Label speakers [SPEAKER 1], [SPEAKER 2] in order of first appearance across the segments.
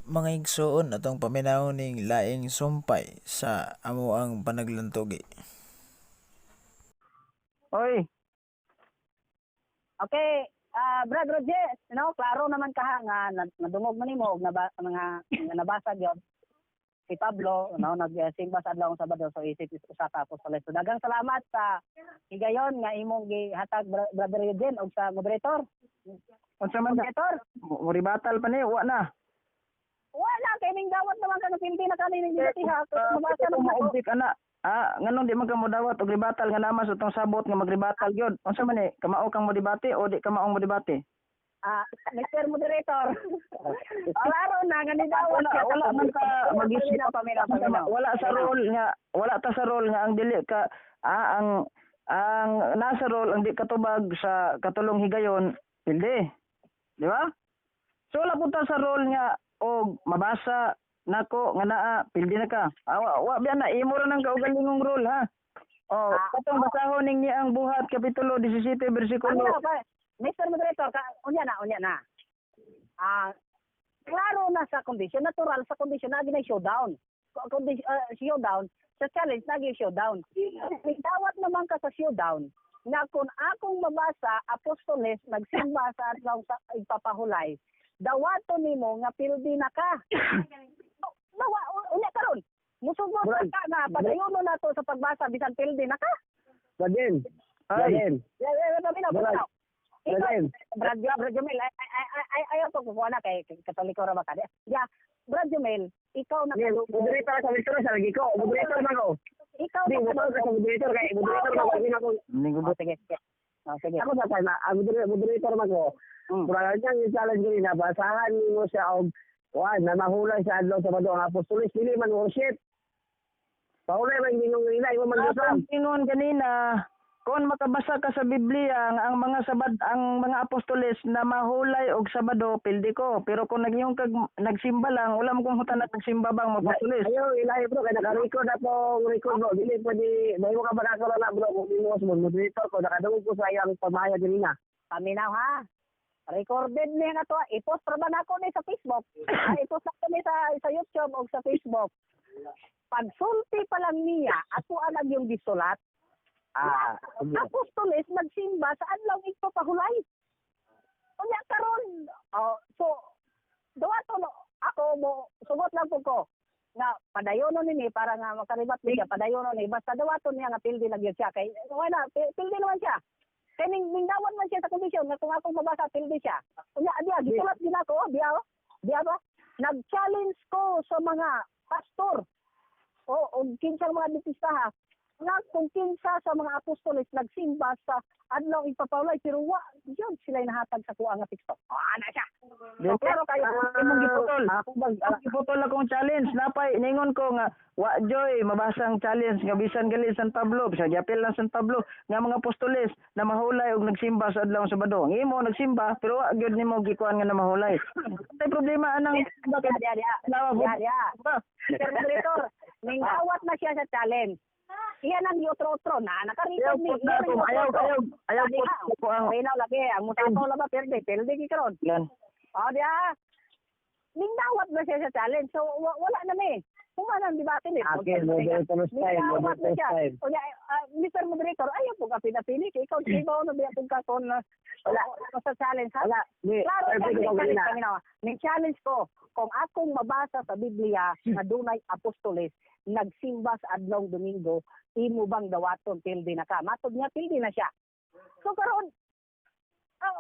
[SPEAKER 1] Mga igsoon, atong paminawon ning laing sumpay sa amoang panaglantugi.
[SPEAKER 2] Oy,
[SPEAKER 3] Okay, Brad Roger, no, klaro naman kaha nga nadungog man nimo og naba, mga nga nabasa gyud si Pablo, no, nagsimba sa adlaw Sabado, so isip is usa ka apostoles. So daghang salamat sa higayon nga imong gihatag, Brother Eugene, og sa moderator.
[SPEAKER 2] Unsa man na?
[SPEAKER 3] Moderator,
[SPEAKER 2] Muribatal pa ni, wa na.
[SPEAKER 3] Wala kay ning dawat naman ka nga pildi na kani ning ginatiha. Mabasa
[SPEAKER 2] Kung
[SPEAKER 3] naman ako.
[SPEAKER 2] maubik ana. Ah, nganong di man ka modawat og ribatal nga naman sa tong sabot nga magribatal gyud? Unsa man ni? Kamao kang modebate o di kamao modebate?
[SPEAKER 3] Ah, Mr. Moderator. Klaro na nga ni dawat
[SPEAKER 2] Wala
[SPEAKER 3] siya sa
[SPEAKER 2] wala man ka mag
[SPEAKER 3] Paminaw, paminaw, paminaw.
[SPEAKER 2] Wala sa role nga, wala ta sa role nga ang dili ka ang nasa role ang di katubag sa katulong higayon pildi. Di ba? So wala po ta sa role nga og mabasa nako nga naa pildi na ka. Ah, wa biya na imo ra nang kaugalingong role, ha. Oh, katong basahon ning niya ang Buhat kapitulo 17 bersikulo.
[SPEAKER 3] Ano ba? Mr. Moderator, ka, unya na, unya na. Ah, klaro na sa kondisyon, natural sa kondisyon na ginay showdown. Kondisyon, showdown, sa challenge na showdown. Dawat naman ka sa showdown na kung akong mabasa apostoles nagsimba sa adlaw sa igpapahulay, dawato nimo nga pildi na ka. Dawa unya karon. Musugot ka nga padayono nato sa pagbasa bisan pildi na ka.
[SPEAKER 4] Baden.
[SPEAKER 2] Ay.
[SPEAKER 4] Baden.
[SPEAKER 3] Yeah, paminaw,
[SPEAKER 4] Brad.
[SPEAKER 3] paminaw. Ikaw,
[SPEAKER 4] Baden.
[SPEAKER 3] Brad, Brad Jumel, ay, ay, ay, ay, ayaw ko kukuha na kay Katoliko ra ba ka? Yeah, Brad Jumel, ikaw na
[SPEAKER 4] Hindi, moderator sa Victor sa lagi ko. Moderator man ko.
[SPEAKER 3] Ikaw
[SPEAKER 4] Hindi,
[SPEAKER 3] na
[SPEAKER 4] moderator sa moderator kay moderator man ko. Hindi ako.
[SPEAKER 2] Ning
[SPEAKER 3] Oh, sige, sige. Oh, sige.
[SPEAKER 4] Ako sa time, ang moderator man ko. Murag niyang i-challenge ko na basahan nimo siya og kuan na mahulay sa adlaw Sabado ang apostoles, dili man worship. Pahulay man ginong nila imo man
[SPEAKER 2] Akong ingon ganina, kung makabasa ka sa Biblia nga ang mga sabad ang mga apostoles na mahulay og Sabado, pildi ko. Pero kung nagyong kag nagsimba lang, wala mo kung hutan na nagsimba bang mga apostoles.
[SPEAKER 4] Ayo ilahi, bro, kay naka-record atong record, bro. Dili pwede mahimo ka ba na bro kung imo sa moderator ko nakadungog ko sa iyang pamahayag ganina.
[SPEAKER 3] Paminaw ha. Recorded niya nga to. I-post ra ba nako ni sa Facebook? Ah, i-post nako ni sa YouTube o sa Facebook. Pagsulti pa lang niya, ako alam yung gisulat.
[SPEAKER 4] Ah, sige.
[SPEAKER 3] Apostoles nagsimba sa adlaw igpapahulay. Unya karon, oh, so dawato no, ako mo sugot lang po ko nga padayono nini para nga makaribat niya, padayono ni basta dawato niya nga pildi na gyud siya kay wala pildi naman siya kay ning dawat man siya sa kondisyon nga kung akong mabasa pildi siya. Unya diya gisulat din ako, oh, diya, oh, diya ba nag-challenge ko sa mga pastor o og kinsang mga Adventista ha nga kung kinsa sa mga apostoles nagsimba sa adlaw ipapawlay, pero wa yun sila nahatag sa kuha nga teksto. Ah, ana siya. So, klaro kayo.
[SPEAKER 2] Imong giputol.
[SPEAKER 4] Ako bag
[SPEAKER 2] Ang giputol akong challenge, napay ningon ko nga wa joy mabasa ang challenge nga bisan gali San Pablo, bisan yapil lang San Pablo nga mga apostoles na mahulay og nagsimba sa adlaw Sabado. Ang imo nagsimba pero wa gyud nimo gikuan nga na mahulay. Tay problema anang
[SPEAKER 3] Diya, diya, diya. Diya, diya. Sir Moderator, ningawat na siya sa challenge. Iyan ang yotro-otro na
[SPEAKER 2] Ayaw
[SPEAKER 3] naka-record ni.
[SPEAKER 2] po na ako. Ayaw, ayaw, ayaw po ko ang
[SPEAKER 3] Rinaw lagi ang mutato la ba perde, perde gi karon.
[SPEAKER 2] Yan.
[SPEAKER 3] Oh, diya. Ningawat na siya sa challenge. So wala na ni. Human ang debate ni.
[SPEAKER 4] Okay, moderator style,
[SPEAKER 3] Ningawat na
[SPEAKER 4] moderator
[SPEAKER 3] siya.
[SPEAKER 4] style.
[SPEAKER 3] Unya, Mr. Moderator, ayaw po ka pinapili. Kay ikaw, ikaw na biya kung ka kon na
[SPEAKER 4] Wala.
[SPEAKER 3] sa challenge ha.
[SPEAKER 4] Wala, di,
[SPEAKER 3] Klaro siya,
[SPEAKER 4] perfect
[SPEAKER 3] ning
[SPEAKER 4] ko
[SPEAKER 3] challenge
[SPEAKER 4] kanina.
[SPEAKER 3] kami na. Ning challenge ko, kung akong mabasa sa Biblia nga dunay apostoles nagsimba sa adlaw Domingo, imo bang dawaton pildi na ka? Matod niya pildi na siya. So karon,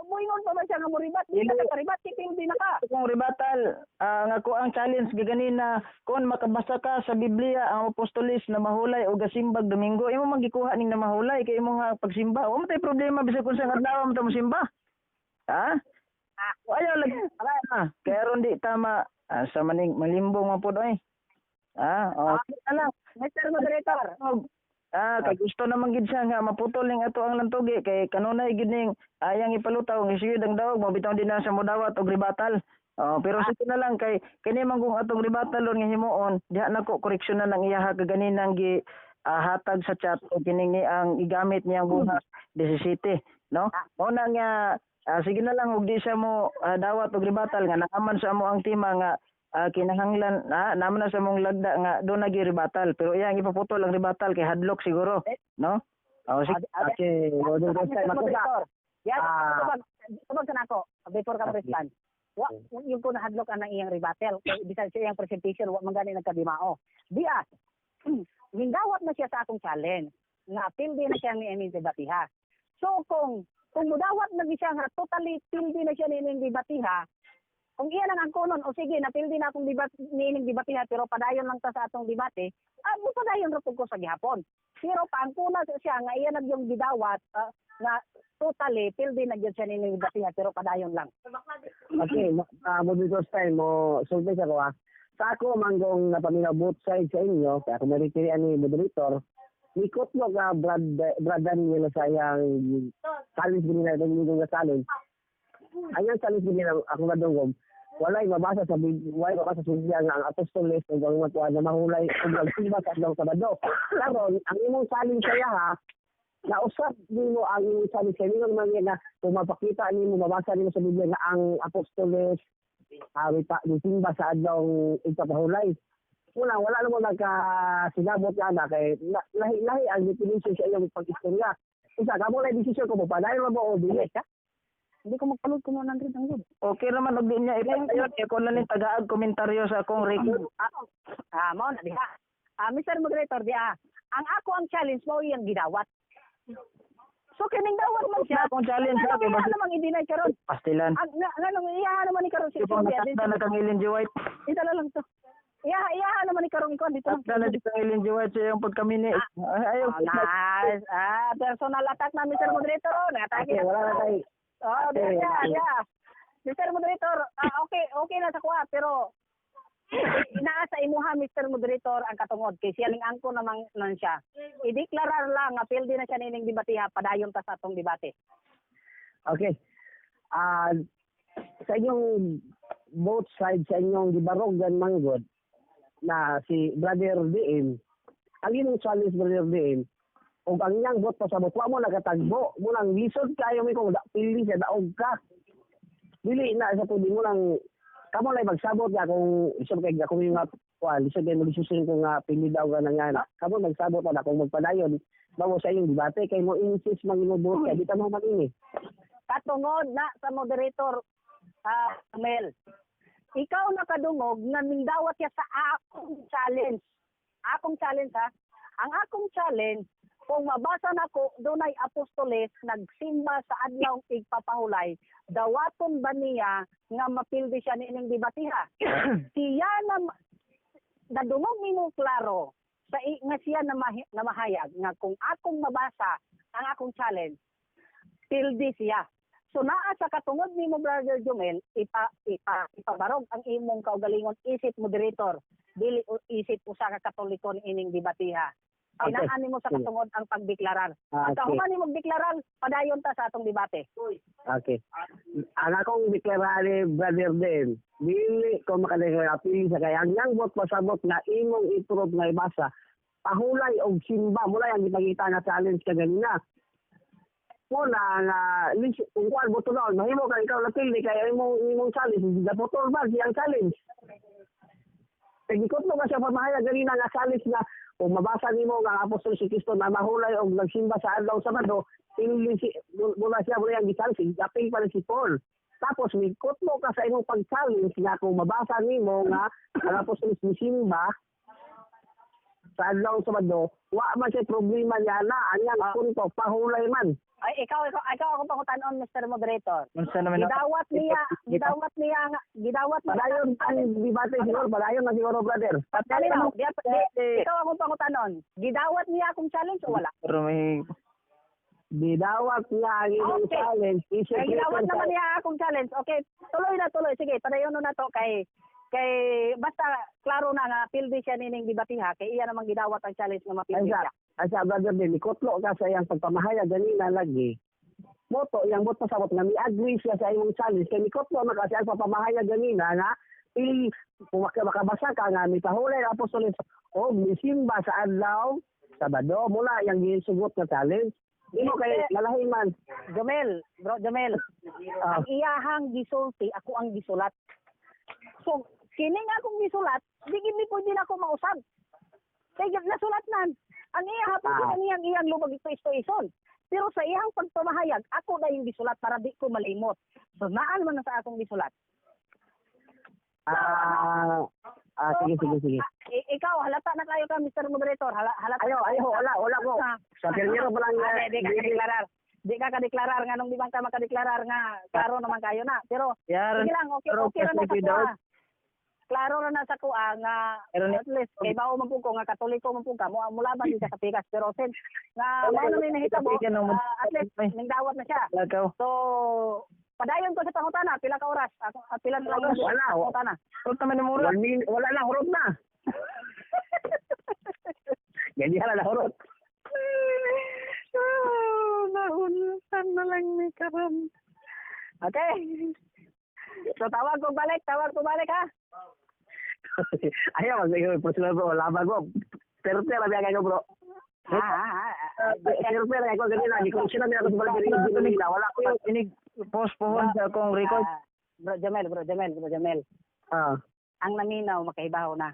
[SPEAKER 3] muingon pa man siya nga moribat, di ka karibat, pildi na ka.
[SPEAKER 2] Kung ribatal, nga ko ang challenge gaganina, kung makabasa ka sa Biblia ang apostoles na mahulay o gasimbag Domingo, imo man gikuha ning na mahulay kay imo nga pagsimba. Wa man tay problema bisag kung sa adlaw man ta mosimba. Ha?
[SPEAKER 3] Ah,
[SPEAKER 2] Ayaw lagi. Ah, kaya ron di tama, sa maning malimbong man pud oy. Ah, oh, na lang.
[SPEAKER 3] Mr. Moderator,
[SPEAKER 2] Og, kay gusto naman gid siya nga maputol ning ato ang lantugi kay kanunay gid ning ayang ipalutaw ng siyud ang dawag mo bitaw din na siya modawat og ribatal. Oh, pero sige na lang kay kini man kung atong ribatal nga himuon, diha nako koreksyon na lang iyaha kaganinang gi hatag sa chat o kining ni ang igamit niyang Buhat 17, no? Mao na nga, sige na lang og di siya mo dawat og ribatal nga naaman sa amo ang tema nga Kinahanglan na naman na sa mong lagda nga do na rebuttal, pero iyang ipaputol ang rebuttal kay hadlok siguro, no? Oh, sige.
[SPEAKER 4] Okay, moderator
[SPEAKER 3] Mr.
[SPEAKER 4] Stein, makusa.
[SPEAKER 3] Moderator. Yes,
[SPEAKER 4] Ah.
[SPEAKER 3] tubag, tubag sa nako before ka respond. Wa yung ko nahadlok anang iyang rebuttal kay bisan sa iyang presentation wa man gani nagkadimao. Diya, nindawat na siya sa akong challenge nga pildi na siya ni ining debatiha. So kung mudawat na gyud siya nga totally pildi na siya ni ining debatiha, kung iya lang ang kunon, o sige, napildi na akong debat niining debatiha pero padayon lang ta sa atong debate, mo padayon ra pud ko sa gihapon. Pero paangkuna siya nga iya na yung gidawat nga totally pildi na gyud siya niining debatiha pero padayon lang.
[SPEAKER 4] Okay, moderator Stein, mo sulti sa ko ah. Sa ako manggong napaminaw both sides sa inyo, kaya kung maritiri ani moderator, nikot mo ka Brad Daniel sa iyang challenge nila, yung nga challenge. Ang iyang challenge nila, ako madungog, walay mabasa sa Biblia nga ang apostoles o ang mga tuwa na mahulay o nagsimba sa adlaw Sabado. Karon, ang imong challenge saya ha, nausap nimo ang imong challenge kay nimo naman yan na kung mapakita nimo, mabasa nimo sa Biblia nga ang apostoles pa nisimba sa adlaw igpapahulay. Una, wala naman nagkasinabot nga na kay lahi-lahi ang definition sa iyong pag-istorya. Usa, kamo lang desisyon ko mo, padayon mo ba o dili?
[SPEAKER 3] Ka? Hindi ko magpalod kung 100 ang good.
[SPEAKER 2] Okay naman og di niya ipadayon kay ko lang ning tagaag komentaryo sa akong record.
[SPEAKER 3] Mao na diha. Mr. Moderator, diha. Ang ako ang challenge mo iyang gidawat. So kining dawat man siya.
[SPEAKER 2] Na akong challenge
[SPEAKER 3] Nga
[SPEAKER 2] ha, kay
[SPEAKER 3] iya
[SPEAKER 2] basta
[SPEAKER 3] namang i-deny karon.
[SPEAKER 2] pastilan.
[SPEAKER 3] Ang nga nganong iya naman ni karon si
[SPEAKER 2] Ipang natakda na kang Ellen G. White.
[SPEAKER 3] Ito na lang to. Iya iya naman ni karon ikaw dito.
[SPEAKER 2] Takda na di kang Ellen G. White sa iyong pagkamini. Ay, ayaw.
[SPEAKER 3] Oh, nice. Personal attack na Mr. Moderator. Oh, Natake
[SPEAKER 4] Okay, wala na tayo.
[SPEAKER 3] Oh,
[SPEAKER 4] Okay,
[SPEAKER 3] yeah,
[SPEAKER 4] okay.
[SPEAKER 3] yeah. Mr. Moderator, okay, okay na sa kuha, pero naa sa imuha Mr. Moderator ang katungod kay siya ning angko namang nan siya. Ideklarar lang nga pildi na siya nining debatiha, padayon ta sa atong debate.
[SPEAKER 4] Okay. Sa inyong both sides, sa inyong gibarogan manggod na si Brother DM, ang imong challenge, Brother DM, ug ang iyang bot pasabot, wa mo nakatagbo, mo nang lisod kayo mi kung pili siya daog ka. Dili na sa pwede mo nang kamo lang magsabot nga kung lisod kay kung yung nga kuan, lisod kay mo desisyon kung nga pili daw ka na nga na. Kamo magsabot na kung magpadayon bawo sa inyong debate kay mo insist man imong buot kay di ta mo man ini.
[SPEAKER 3] Katungod na sa moderator, Mel. Ikaw nakadungog nga nindawat siya sa akong challenge. Akong challenge ha. Ang akong challenge, kung mabasa nako dunay apostoles nagsimba sa adlaw igpapahulay, dawaton ba niya nga mapildi siya niining debatiha? Siya na nadungog nimo klaro sa nga siya na, na mahayag nga kung akong mabasa ang akong challenge, pildi siya. So naa sa katungod nimo, Brother Jumel, ipa ipa ipabarog ang imong kaugalingon isip moderator, dili isip usa ka Katoliko ining debatiha.
[SPEAKER 4] Okay.
[SPEAKER 3] Inaan nimo sa
[SPEAKER 4] Sige.
[SPEAKER 3] katungod ang pagdeklarar.
[SPEAKER 4] Ah,
[SPEAKER 3] At
[SPEAKER 4] okay.
[SPEAKER 3] human nimo deklarar, padayon ta sa atong debate.
[SPEAKER 4] Okay. Ang akong deklara ni Brother Den, dili ko makadeklara pili sa kay ang yang bot pasabot na imong i-prove nga ibasa, pahulay og simba mula ang gipangita nga challenge ka ganina. Muna nga kung kuan boto noon, mahimo ka ikaw na pili kay imong imong challenge gaputol ba siyang challenge. Kay gikot mo ka siya pamahayag ganina nga challenge na kung mabasa nimo nga ang apostol si Kristo na mahulay og nagsimba sa adlaw Sabado, pili si mula siya mula yang gi-challenge, apil pa rin si Paul. Tapos mikot mo ka sa imong pag-challenge nga kung mabasa nimo nga ang apostol si simba sa adlaw Sabado, wa man siya problema niya na ang iyang punto pahulay man.
[SPEAKER 3] Ay, ikaw akong pangutanon, Mr. Moderator.
[SPEAKER 2] Unsa naman ako?
[SPEAKER 3] Gidawat niya nga gidawat niya
[SPEAKER 4] Padayon ang debate siguro, padayon na siguro, brother.
[SPEAKER 3] Kalinaw, ikaw akong pangutanon. Gidawat niya akong challenge o wala?
[SPEAKER 2] Pero may
[SPEAKER 4] Gidawat niya ang imong challenge. Isip
[SPEAKER 3] Ay, gidawat naman niya akong challenge. Okay, tuloy na tuloy. Sige, padayon na to kay kay basta klaro na nga pildi siya nining debatiha kay iya namang gidawat ang challenge nga mapildi
[SPEAKER 4] Ay,
[SPEAKER 3] siya.
[SPEAKER 4] Asa brother din, ikotlo ka sa iyang pagpamahayag ganina lagi. Moto, iyang boto pasabot nga mi-agree siya sa imong challenge. Kay mikotlo na kasi ang pagpamahayag ganina nga pili kung makabasa ka nga mipahulay ang apostoles o misimba sa adlaw Sabado mula iyang gisugot nga challenge. Di mo kay lalahi man.
[SPEAKER 3] Jomel, bro Jomel, ang iyahang gisulti, ako ang gisulat. So, Kini nga akong gisulat, di gid ni pwede na ako mausab. Kay nasulat nan. Ang iya hapon ang iyang iyang lubag ito ison. Pero sa iyang pagpamahayag, ako na yung gisulat para di ko malimot. So naan man na sa akong gisulat.
[SPEAKER 4] Ah, ah, sige, sige, sige.
[SPEAKER 3] Ah, ikaw, halata na kayo ka, Mr. Moderator. Halata.
[SPEAKER 4] Ayo, ayo, wala, wala ko. Sa primero pa lang.
[SPEAKER 3] Ah, di ka kadeklarar. Di ka kadeklarar nga nung di man ka makadeklarar nga klaro naman kayo na. Pero
[SPEAKER 2] Yar,
[SPEAKER 3] sige lang, okay,
[SPEAKER 2] pero
[SPEAKER 3] okay ra na sa
[SPEAKER 2] kasi
[SPEAKER 3] kuha.
[SPEAKER 2] daw-
[SPEAKER 3] Klaro ra na sa kuha nga
[SPEAKER 2] Pero
[SPEAKER 3] at least kay bao man pud ko nga Katoliko man pud ka mo mulaban din ka sa pikas, pero since nga mao na may nahitabo, at least ning dawat na siya.
[SPEAKER 2] Lagaw.
[SPEAKER 3] So padayon ko sa pangutana, pila ka oras? Ako pila na lang
[SPEAKER 4] Wala.
[SPEAKER 3] pangutana.
[SPEAKER 2] Pero naman ni mura.
[SPEAKER 4] Wala na, hurot na. Ganyan na, hurot.
[SPEAKER 3] Oh, naunsan na lang ni karon. Okay. So tawag ko balik ha.
[SPEAKER 4] Ayaw, mag personal bro, laban ko. Pero pero biya kayo, bro.
[SPEAKER 3] Ah, ah, ah.
[SPEAKER 4] Pero pero ako ganina, gi-correction na ako sa balik ganina, wala ko.
[SPEAKER 2] Inig post pohon sa akong record.
[SPEAKER 3] Ah, bro Jamel, bro Jamel, bro Jamel. Ang naminaw makahibaw na.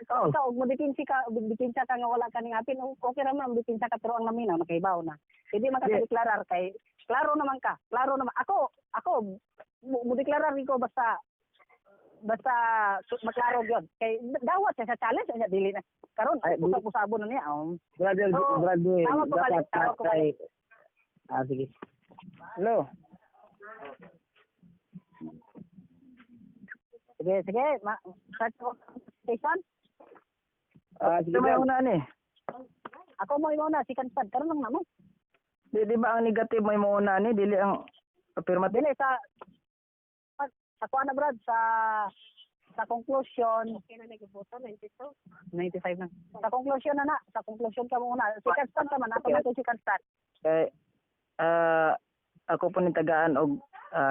[SPEAKER 4] Oh.
[SPEAKER 3] Ikaw, og mo dipinsi ka, og dipinsa ka nga wala ka ning apin, okay ra man dipinsa ka, pero ang naminaw makahibaw na. Hindi man ka deklarar kay klaro naman ka, klaro naman. Ako mo deklarar ko basta basta maklaro gyud. Kay dawat siya sa challenge niya, dili na. Karon
[SPEAKER 4] Ay,
[SPEAKER 3] usab-usabon na niya. Oh.
[SPEAKER 4] Brother,
[SPEAKER 3] So,
[SPEAKER 4] brother,
[SPEAKER 3] tawag ko balik,
[SPEAKER 4] dapat
[SPEAKER 3] tawag ko
[SPEAKER 4] kay. Ah, sige.
[SPEAKER 2] Hello.
[SPEAKER 3] Sige, sige, ma start ko station.
[SPEAKER 4] Ah, sige.
[SPEAKER 2] Ito may
[SPEAKER 4] Brad.
[SPEAKER 2] una ni.
[SPEAKER 3] Ako mo imo na second stand karon lang na mo.
[SPEAKER 2] Di ba ang negative may mauna ni, dili ang affirmative?
[SPEAKER 3] Dili sa sa kuan na, Brad, sa sa conclusion. Okay na nagboto 92. 95 na. Sa conclusion na na, sa conclusion ka muna. Second stand ka man, ato man to second stand.
[SPEAKER 2] Kay ako po ni tagaan og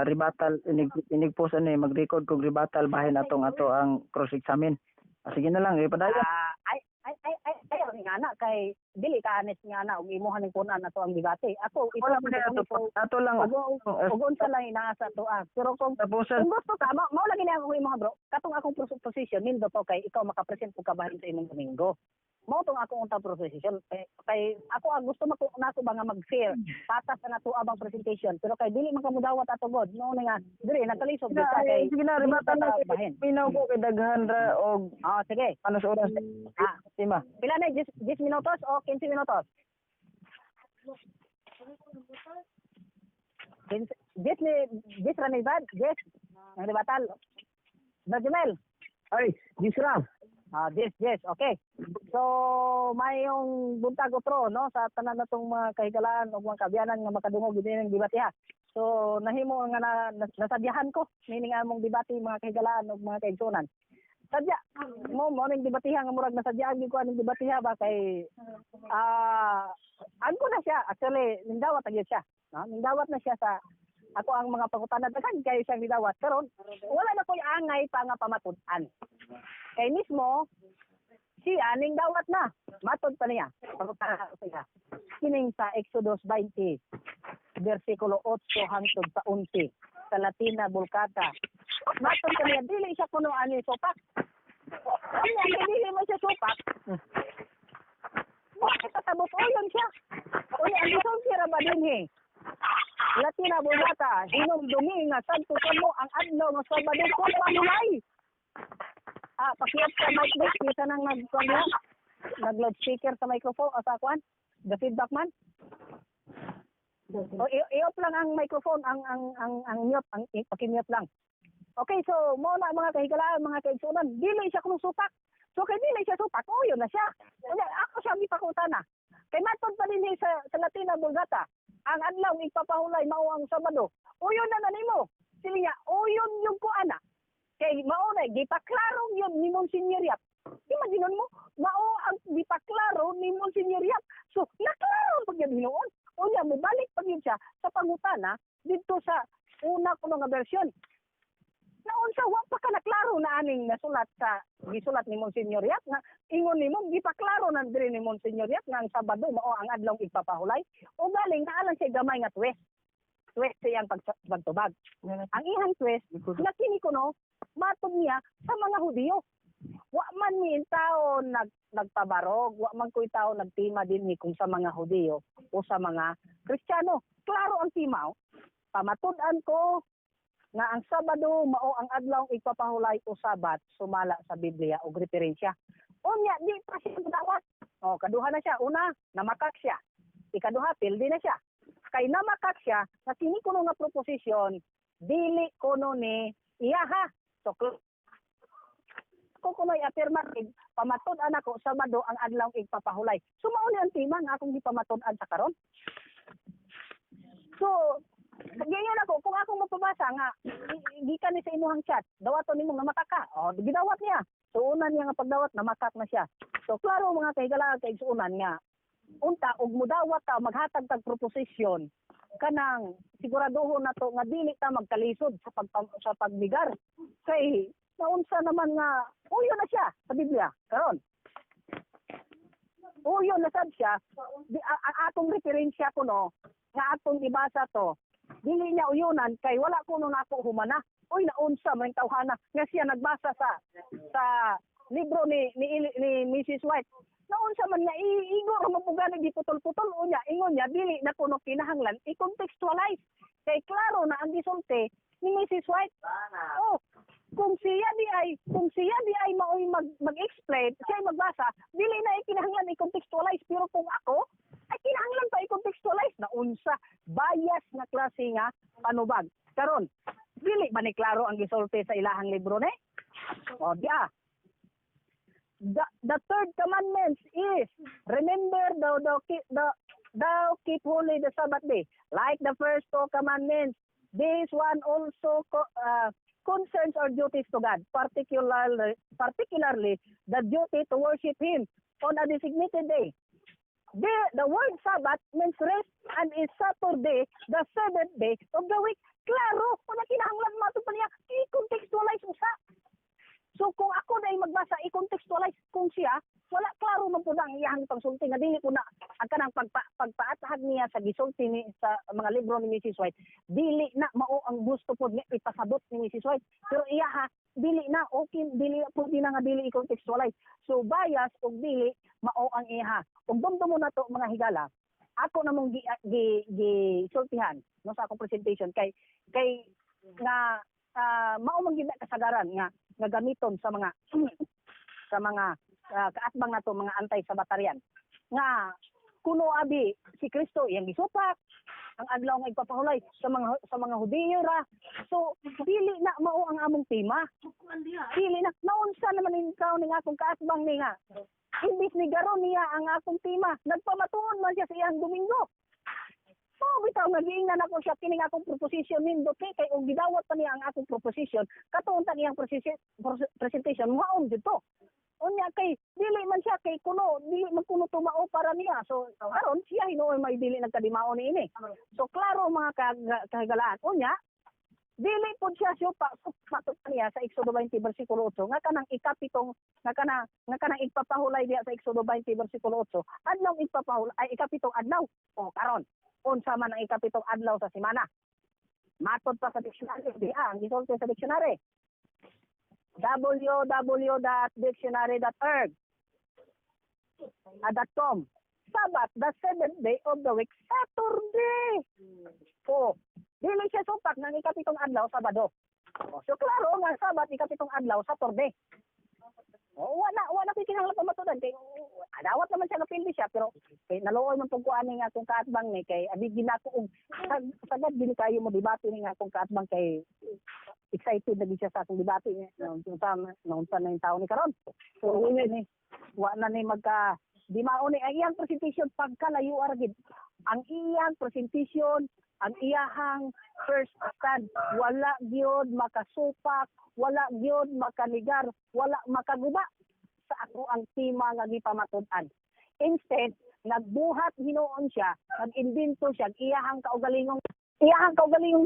[SPEAKER 2] rebuttal, inig inig post ano eh, mag-record kog rebuttal bahin atong ato ang cross examine. Ah, sige na lang, padayon.
[SPEAKER 3] Ah, ay ay ay ay ay nga na kay dili ka honest nga na og imuha ning kunan ato ang debate. Ako ito
[SPEAKER 2] Wala pa ato, ato lang
[SPEAKER 3] ug unsa lang inaasa to ah. Pero kung
[SPEAKER 2] tapusan.
[SPEAKER 3] kung gusto ka, mao lagi na akong imuha, bro. Katong akong position nindo to kay ikaw makapresent pug ka bahin sa imong Domingo. Mao tong akong untang proposition. Eh, kay ako ang gusto mako nako ba nga mag-fair patas ang ato abang presentation, pero kay dili man kamudawat ato god no na nga diri nagkalisod
[SPEAKER 2] Sige
[SPEAKER 3] gyud
[SPEAKER 2] na,
[SPEAKER 3] ka kay
[SPEAKER 2] ay, sige na,
[SPEAKER 3] dili
[SPEAKER 2] rebuttal
[SPEAKER 3] ta
[SPEAKER 2] na.
[SPEAKER 3] ka bahin.
[SPEAKER 2] Minaw ko kay daghan ra og
[SPEAKER 3] Ah, sige.
[SPEAKER 2] ano sa oras.
[SPEAKER 3] Ah,
[SPEAKER 2] Tima.
[SPEAKER 3] pila na, 10 10 minutos o 15 minutos? 10 10 ni 10 ra ni bad 10 ang rebatal. Bro Jumel.
[SPEAKER 4] Ay, Gisra.
[SPEAKER 3] Ah, yes, okay. So, may yung buntag otro, no, sa tanan natong mga kahigalaan o mga kabiyanan nga makadungog din ng debate ha. So, nahimo nga na, nasadyahan ko meaning among debate, mga kahigalaan o mga kaigsunan. Sadya mo mo ning debateha nga murag nasadyaan gyud ko aning debateha ba kay angko na siya actually, nindawat na gyud siya. No? Nindawat na siya sa ako ang mga pangutana, daghan kayo siyang nidawat, karon wala na ko'y angay pa nga pamatud-an. Kay mismo siya ning dawat na. Matod pa niya. Pangutana ko siya. Kining sa Exodus 20 versikulo 8 hangtod sa 11 sa Latina Vulgata. Matod pa niya dili siya kuno ani supak. Kanya kay dili man siya supak. Bakit katabot uyon siya? Uy, ang gisulti ra ba dinhi? Latina Vulgata, hinumdumi nga sadto mo ang adlaw nga Sabado kung pamulay. Ah, pakiyot sa mic bro, kita nang nag nag loudspeaker sa microphone o sa kuan. The feedback man. O i-off lang ang microphone, ang mute, ang paki-mute lang. Okay, so mo na mga kahigalaan, mga kaigsunan, dili siya kung supak. So kay dili siya supak, oh yun na siya. Unya, ako siya gipakutan na. Kay matod pa dinhi sa Latina Vulgata, ang adlaw igpapahulay mao ang Sabado. Uyon na nimo. Sili niya, uyon yung kuana. Kay mao na gipaklaro yun ni Monsignor Yap. Imagine mo, mao ang gipaklaro ni Monsignor Yap. So, naklaro pag yan hinuon. Unya, mobalik pag yun siya sa pangutana dito sa una ko nga version. Naunsa wa pa ka naklaro na aning nasulat sa gisulat ni Monsignor Yap nga ingon nimo gipaklaro na diri ni Monsignor Yap nga ang Sabado mao ang adlaw igpapahulay, o galing naa lang siya gamay nga twist. Twist sa iyang pagtubag. Ang iyang twist, nga kini kuno matod niya sa mga Hudiyo. Wa man ni tao nagpabarog, wa man ko'y tao nagtima dinhi kung sa mga Hudiyo o sa mga Kristiyano. Klaro ang tema, oh. Pamatud-an ko nga ang Sabado mao ang adlaw igpapahulay o Sabat sumala sa Biblia og referensya. Unya di pa siya dawat. O kaduha na siya. Una, namakak siya. Ikaduha, pildi na siya. Kay namakak siya, nga kini kuno nga proposisyon, dili kuno ni iyaha. So, ko kuno'y affirmative, pamatud-an ako, Sabado ang adlaw igpapahulay. So mao ni ang tema nga akong gipamatud-an sa karon. So, ganyan ako, kung akong mapabasa nga, gikan ni sa imuhang chat, dawaton nimo nga makaka. O, gidawat niya. So, una niya nga pagdawat, namakak na siya. So, klaro, mga kahigalaan, kaigsuunan nga, unta, og mudawat ta, maghatag tag proposisyon, kanang siguraduhon na to nga dili ta magkalisod sa pagbigar. Kay naunsa naman nga uyo na siya sa Biblia karon. Uyo na sad siya di, ang atong referensya kuno nga atong ibasa to, dili niya uyunan kay wala kuno nako humana. Uy, naunsa man tawhana nga siya nagbasa sa libro ni Mrs. White. Naunsa man nga igo ra man pugani, di putol-putol. Unya ingon niya dili na kuno kinahanglan i-contextualize kay klaro na ang gisulti ni Mrs. White. Oh, kung siya di ay maoy mag-explain, siya ay magbasa, dili na ikinahanglan i-contextualize, pero kung ako ay kinahanglan pa i-contextualize. Na unsa bias nga klase nga panubag. Karon, dili ba ni klaro ang gisulti sa ilahang libro ni? O di ah. The third commandment is, "Remember thou keep holy the Sabbath day." Like the first two commandments, this one also concerns our duties to God, particularly the duty to worship Him on a designated day. The word Sabbath means rest and is Saturday, the seventh day of the week. Klaro, wala kinahanglan mato pa niya, i-contextualize usa. So kung ako na ay magbasa, i-contextualize, kung siya, wala, klaro man po na ang iyahang pagsulti nga dili po na ang kanang pagpaatahag niya sa gisulti ni sa mga libro ni Mrs. White, dili na mao ang gusto po niya ipasabot ni Mrs. White. Pero iya ha, dili na okay, dili po di na nga dili i-contextualize. So bias og dili mao ang iya. Ug dumdum mo na to, mga higala, ako namong gi, gi, gi sultihan no sa akong presentation kay nga mao man gid na kasagaran nga nga gamiton sa mga kaatbang nato, mga anti-Sabbatarian, nga kuno abi si Kristo iyang gisupak ang adlaw nga igpapahulay sa mga Hudiyo ra. So dili na mao ang among tema, dili na. Naunsa naman ning taon ning akong kaatbang ni nga imbis ni garon niya ang akong tema, nagpamatuon man siya sa iyang Domingo. Mao bitaw nga giingnan ako siya, kining akong proposition nindot kay og gidawat pa niya ang akong proposition, katuon tang iyang presentation maon dito. Unya kay dili man siya, kay kuno dili man kuno tumao para niya. So karon siya hinuoy may dili nagkadimao ni ini. So klaro, mga kahigalaan. Unya dili pud siya supa matud niya sa Exodo 20 versikulo 8 nga kanang ikapitong nga kanang igpapahulay diha sa Exodo 20 versikulo 8, adlaw igpapahulay ay ikapitong adlaw. O karon, unsa man ang ikapitong adlaw sa semana? Matod pa sa dictionary diha, ang gisulti sa dictionary, www.dictionary.org .com, Sabbath, the seventh day of the week, Saturday. O, dili siya supak ng ikapitong adlaw Sabado. O, so klaro nga Sabat, ikapitong adlaw, Saturday. O, wala ko'y kinahanglan pamatudan kay adawat naman siya nga pildi siya, pero kay naluoy man pug kuan nga akong kaatbang ni kay abi ginako og sagad gini kayo mo debate ni nga akong kaatbang kay excited na gid siya sa akong debate naunsa na yung tao ni karon. So ni wa na ni magka di mao ni ang iyang presentation, pagkalayo ra gid ang iyang presentation, ang iyahang first stand, wala gyud makasupak, wala gyud makanigar, wala makaguba sa ako ang tema nga gipamatud-an. Instead, nagbuhat hinuon siya, nag-imbento siya iyahang kaugalingong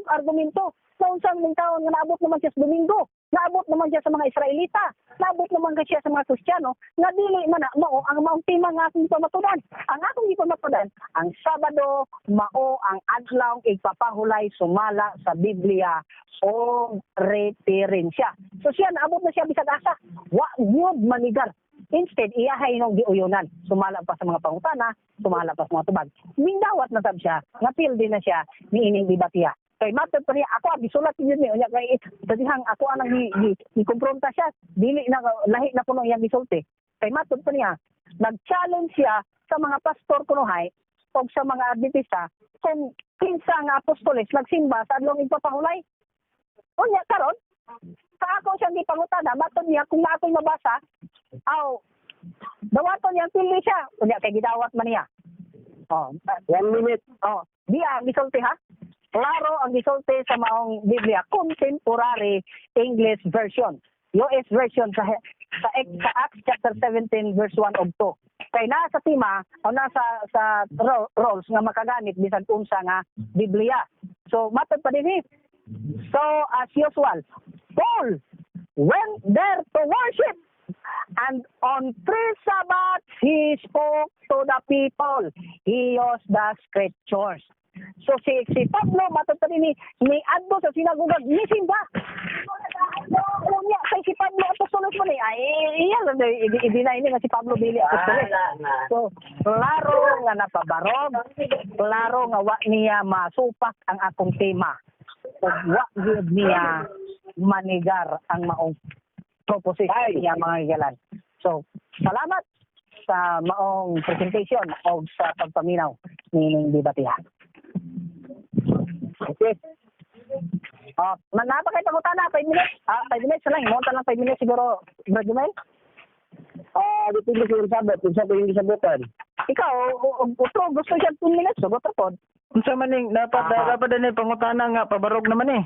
[SPEAKER 3] argumento sa unsang mong taon nga naabot naman siya sa Domingo. Naabot naman siya sa mga Israelita. Naabot naman ka siya sa mga Kristiyano nga dili man na mao ang maong tema nga akong pamatudan. Ang akong gipamatudan, ang Sabado mao ang adlaw igpapahulay sumala sa Biblia o referensya. So siya naabot na siya bisag asa. Wa gyud manigar. Instead, iyahay nung giuyonan. Sumala pa sa mga pangutana, sumala pa sa mga tubag. Mindawat na sab siya, nga pildi na siya niining debatiya. Kay matod pa niya, ako ang gisulat yun ni unya kay dadihang ako anang gi kompronta siya, dili na lahi na kuno iyang gisulti. Kay matod pa niya, nag-challenge siya sa mga pastor kunohay o sa mga Adventista kung kinsa nga apostoles nagsimba sa adlong igpapahulay. Unya karon sa ako siyang gipangutana, matod niya kung na ako'y mabasa, aw dawaton niya pili siya. Unya kay gidawat man niya. Oh,
[SPEAKER 4] 1 minute.
[SPEAKER 3] Oh, di ang gisulti ha. Klaro ang gisulti sa maong Biblia, contemporary English version. US version sa Acts chapter 17 verse 1 ug 2. Kay naa sa tema o nasa sa roles nga makagamit bisan unsa nga Biblia. So matod pa dinhi. So as usual, Paul went there to worship, and on three Sabbaths he spoke to the people. He used the scriptures. So si Pablo matod pa dinhi ni adto sa sinagoga nisimba. Unya kay si Pablo apostolos mo ni ay iya lang i-deny ni nga si Pablo dili apostolos. So klaro nga napabarog, klaro nga wa niya masupak ang akong tema. Ug wa gyud niya manigar ang maong proposition
[SPEAKER 4] Ay.
[SPEAKER 3] niya, mga higalan. So salamat sa maong presentation o sa pagpaminaw ni Debatiha.
[SPEAKER 4] Okay.
[SPEAKER 3] Oh, man naa pa kay pangutana, 5 minutes. Ah, 5 minutes lang, mo lang 5 minutes siguro, Bro Jumel.
[SPEAKER 4] Ah, depende sa iyong sabot. Kung sa iyong gisabutan.
[SPEAKER 3] Ikaw, utro gusto siya 10 minutes, so otro pod.
[SPEAKER 2] Unsa man ning dapat dapat din pangutana nga pabarog naman eh.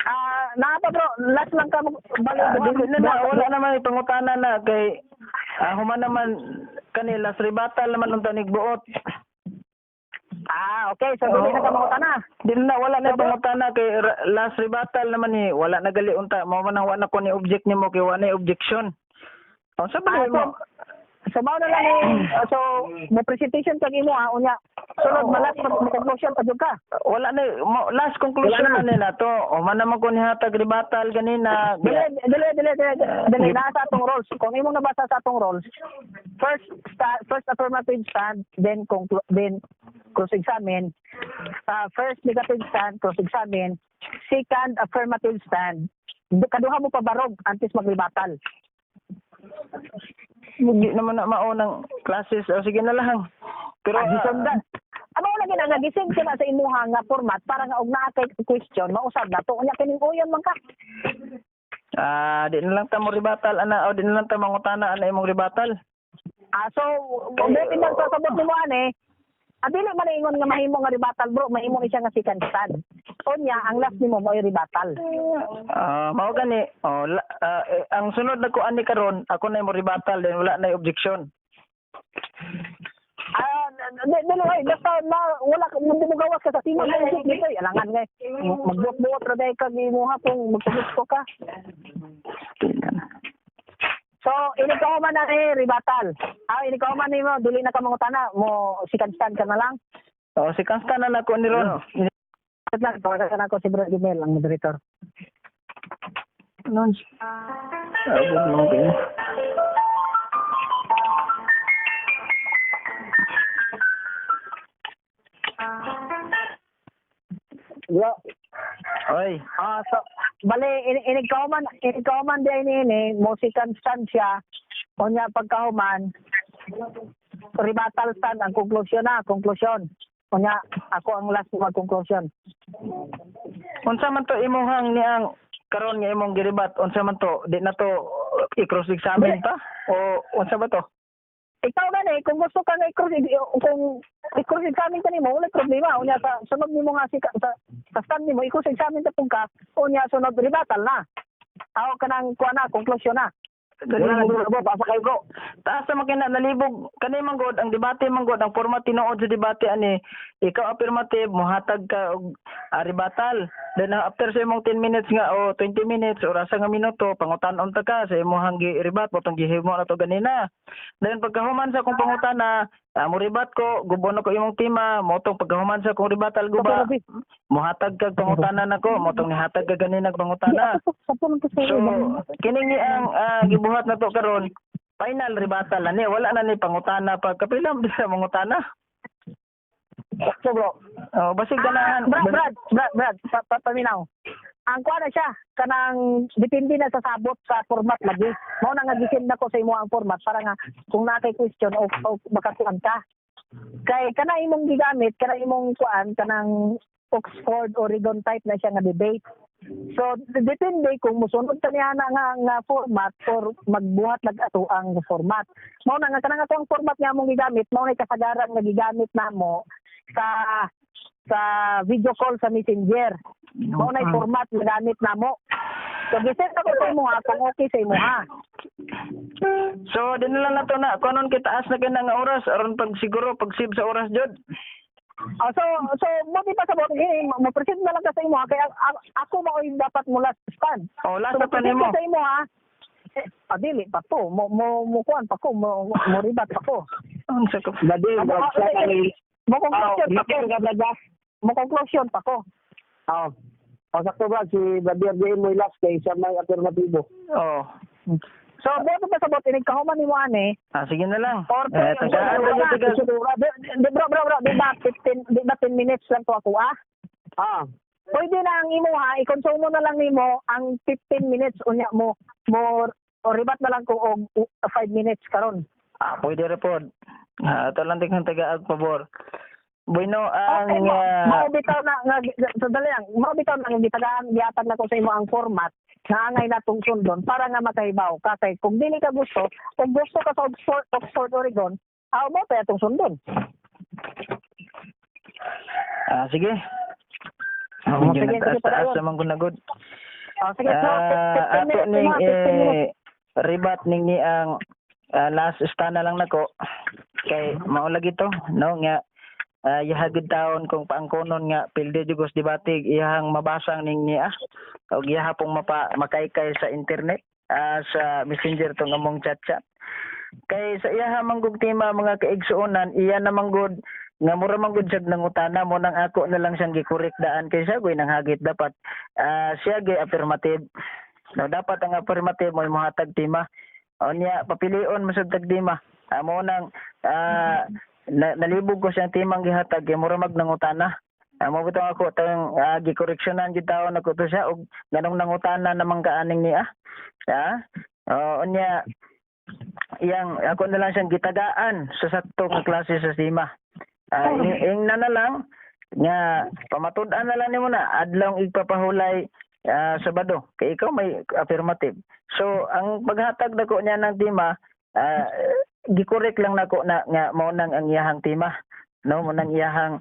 [SPEAKER 3] Ah, naa pa, bro, last lang ka balik.
[SPEAKER 2] Ah, dili na na wala naman pangutana na kay human naman kani last rebuttal naman unta nig buot.
[SPEAKER 3] Ah, okay, so dili na ka mangutana.
[SPEAKER 2] Dili na, wala na pangutana kay last rebuttal naman ni, wala na gali unta mao man ang wala ko ni object nimo kay wala na objection. Unsa ba
[SPEAKER 3] Ah,
[SPEAKER 2] mo?
[SPEAKER 3] So mao na lang eh. So mo presentation kag imo ha, unya sunod malas mo conclusion pa jud ka.
[SPEAKER 2] Wala na last conclusion
[SPEAKER 4] Wala
[SPEAKER 2] na ni nato. O man naman ko ni hatag rebuttal ganina.
[SPEAKER 3] Dili, dili, dili, dili, dili, naa sa atong roles. Kung imong nabasa sa atong roles, first affirmative stand, then cross examine. First negative stand, cross examine. Second affirmative stand. Kaduha mo pa barog antes magrebuttal.
[SPEAKER 2] Hindi naman na mao ng classes. O sige na lang. Pero
[SPEAKER 3] Ah, gisundan. Amo lagi na nga gising sila sa imuha nga format para nga og naa kay question mausab na to, unya kining uyon man ka.
[SPEAKER 2] Ah, di na lang ta mo rebuttal ana o di na lang ta mangutana ana imong rebuttal.
[SPEAKER 3] Ah, so kung dili lang sa sabot nimo ani, dili man ingon nga mahimo nga rebuttal, bro, mahimo ni siya nga second stand. Unya ang last nimo mo'y rebuttal.
[SPEAKER 2] Ah, mao gani. Oh, eh, ang sunod na ko ani karon, ako na imong rebuttal then wala na objection.
[SPEAKER 3] Ah, dili ay basta na wala ka hindi mo gawas ka sa tema mo dito, alangan nga magbuot-buot ra dai kag imuha kung magpagusto ka.
[SPEAKER 2] Tingnan.
[SPEAKER 3] So, ini ka man na eh, rebuttal. Ah, ini ka man nimo, dili na ka mangutana, mo second stand ka na lang.
[SPEAKER 2] Oh, second stand na nako ni ron.
[SPEAKER 3] Wait lang, tawagan ako si Bro Gimel, ang moderator.
[SPEAKER 2] Nun. Abot mo kayo.
[SPEAKER 3] Bro,
[SPEAKER 2] Oy,
[SPEAKER 3] ah, so, bale, inig kauman di ini, ini, mo second stand siya, unya pagkahuman, rebuttal stand, ang conclusion na, conclusion. Unya, ako ang last mag-conclusion.
[SPEAKER 2] Unsa man to imuhang niang karon nga imong gi-rebut? Unsa man to? Di na to i-cross examine pa o unsa ba to?
[SPEAKER 3] Ikaw gani, kung gusto ka nga i-cross, kung i-cross examine ka nimo, wala problema. Unya sa sunod nimo nga sa stand nimo, i-cross examine ta pud ka, unya sunod rebuttal na. Tawag ka ng kuha na, conclusion na.
[SPEAKER 4] Wala na
[SPEAKER 2] Nalibog.
[SPEAKER 4] bro, pasa kayo, bro.
[SPEAKER 2] Taas na makina nalibog kani man god ang debate man god, ang format tinuod sa debate ani, ikaw affirmative, mohatag ka og rebuttal. Then after sa imong 10 minutes nga o 20 minutes or asa nga minuto, pangutan-on ta ka sa imong gi-rebat mo tong gihimo na to ganina. Then pagkahuman sa akong pangutana, mo rebat ko, gubono ko imong tema mo tong pagkahuman sa akong rebuttal guba, mohatag kag pangutana nako mo tong nihatag ka ganina pangutana. So, kini ni ang gibuhat na to karon, final rebuttal na ni, wala na ni pangutana pa. Kapila mo sa mangutana?
[SPEAKER 4] Sakto, bro.
[SPEAKER 2] Oh, basig ganahan.
[SPEAKER 3] Brad, Brad, Brad, Brad, paminaw. Ang kuha na siya, kanang depende na sa sabot sa format lagi. Mao na nga gisend nako sa imo ang format para nga kung naa kay question o makakuan ka. Kay kana imong gigamit, kana imong kuan, kanang Oxford Oregon type na siya nga debate. So depende kung mosunod ta niya na nga format or magbuhat lag ato ang format. Mao na nga kanang ato ang format nga among gigamit, mao na kasagaran nga gigamit namo sa video call sa Messenger. Mao na format nga gamit namo. So gisend ako sa imo ha kung okay sa imo ha.
[SPEAKER 2] So, din na lang na to na. Kunon kay taas na kay na nga oras aron pag siguro pag save sa oras jud.
[SPEAKER 3] Oh, so mo di pa sa eh, mo-present na lang ka sa imo ha kay ako mao yung dapat mo last stand.
[SPEAKER 2] Oh, last
[SPEAKER 3] So
[SPEAKER 2] na to
[SPEAKER 3] mo-present
[SPEAKER 2] nimo.
[SPEAKER 3] ka sa imo ha. Eh, padili pa to. Mo kuan pa ko, mo rebat pa ko.
[SPEAKER 2] Unsa ka?
[SPEAKER 4] Brad,
[SPEAKER 3] Amo,
[SPEAKER 4] bro,
[SPEAKER 3] ah,
[SPEAKER 4] sa kani.
[SPEAKER 3] Mo
[SPEAKER 4] Oh,
[SPEAKER 3] conclusion pa ko.
[SPEAKER 4] makir ka, Brad, ba?
[SPEAKER 3] Mo conclusion pa ko.
[SPEAKER 4] Oh. Oh, sakto, Brad, si Brad RJM mo last kay siya may affirmatibo.
[SPEAKER 2] Oh.
[SPEAKER 3] So buot pa sa bot inig kahuman nimo ani.
[SPEAKER 2] Ah, sige na lang.
[SPEAKER 3] Or
[SPEAKER 2] Eh, tagaan ra gyud taga.
[SPEAKER 3] Di, bro, bro, bro, di ba 15, di ba 10 minutes lang to ako ah?
[SPEAKER 4] Ah,
[SPEAKER 3] Pwede na ang imo ha, i-consume mo na lang nimo ang 15 minutes, unya mo mo o rebat na lang ko og 5 minutes karon.
[SPEAKER 2] Ah, pwede ra pod. Ah, ato lang tingnan taga ag pabor. Bueno, ang
[SPEAKER 3] Okay, mo, mao bitaw na nga sandali lang, mao bitaw na nga gitagaan gihatag na ko sa imo ang format nga angay natong sundon para nga makahibaw ka kay kung dili ka gusto, kung gusto ka sa Oxford Oregon, aw mo pa atong sundon.
[SPEAKER 2] Ah, sige.
[SPEAKER 3] Oh,
[SPEAKER 2] Medyo
[SPEAKER 3] sige, sige,
[SPEAKER 2] nagtaas-taas
[SPEAKER 3] padayon.
[SPEAKER 2] naman ko na good.
[SPEAKER 3] Oh, sige, so
[SPEAKER 2] Ah,
[SPEAKER 3] 15
[SPEAKER 2] ato
[SPEAKER 3] minutes
[SPEAKER 2] ning
[SPEAKER 3] mo, 15 minutes.
[SPEAKER 2] eh, rebat ning ni ang last stand na lang nako kay mao lagi to no nga yahagid taon kung paangkonon nga pilde jugos debate iyahang mabasang ning niya og iyaha pong mapa makaykay sa internet, sa Messenger tong among chat chat kay sa iyaha manggug tema, mga kaigsuonan, iya na manggod nga mura manggod siya nangutana mo nang ako na lang siyang gikorek daan kay siya goy nang hagit dapat siya gay affirmative no, dapat ang affirmative mo mohatag tema. Unya papilion mo sad tag tema. Mo nang nalibog ko siyang timang gihatag kay mura mag nangutana. Mo bitaw ako tang gikoreksyonan gid taon ako to siya og nganong nangutana namang kaaning niya. Oh, unya iyang ako na lang siyang gitagaan sa sakto nga klase sa tema. Ing na lang nga pamatud-an na lang nimo na adlong igpapahulay Sabado kay ikaw may affirmative. So ang paghatag nako niya ng tema, gikorek lang nako na nga mao nang ang iyahang tema. No, mo nang iyahang